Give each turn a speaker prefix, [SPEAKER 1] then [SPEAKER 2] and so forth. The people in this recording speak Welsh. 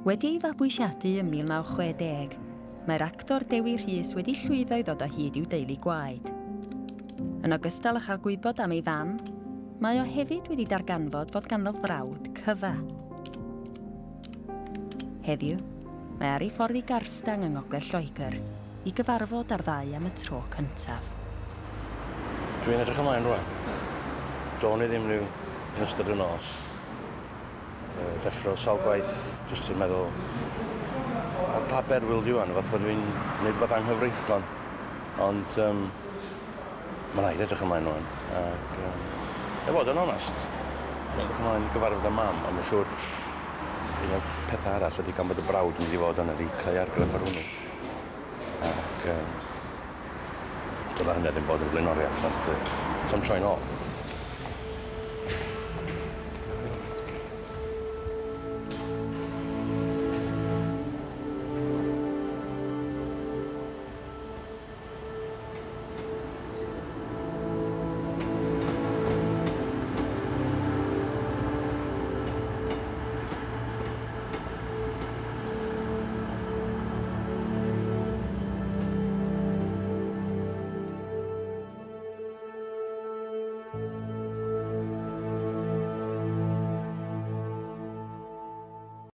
[SPEAKER 1] Wedi ei fabwysiadu ym 1960, mae'r actor Dewi Rhys wedi llwyddo i ddod o hyd i'w deulu gwaed. Yn ogystal â chael gwybod am ei fam, mae o hefyd wedi darganfod fod ganddo frawd cyfa. Heddiw, mae ar ei ffordd i Garstang yng Ngogledd Lloegr i gyfarfod â'r ddau am y tro cyntaf.
[SPEAKER 2] Dwi'n edrych ymlaen rwan. Do'n i ddim rhyw yn ystod y nos. Deffro sawl gwaith, jyst yn meddwl, ar pa berwyl dwi wan, fath bod fi'n gwneud rhywbeth anghyfreithlon. Ond mae rhaid edrych ymlaen rwan. Ac, e fod yn onast, dwi'n edrych ymlaen i gyfarfod â mam, ond mae'n siŵr un o'r pethau arall ydy gan bod y brawd yn mynd i fod yna wedi creu argraff ar hwnnw. Ac dyla hynny ddim bod yn flaenoriaeth, ond sa'm troi'n ôl.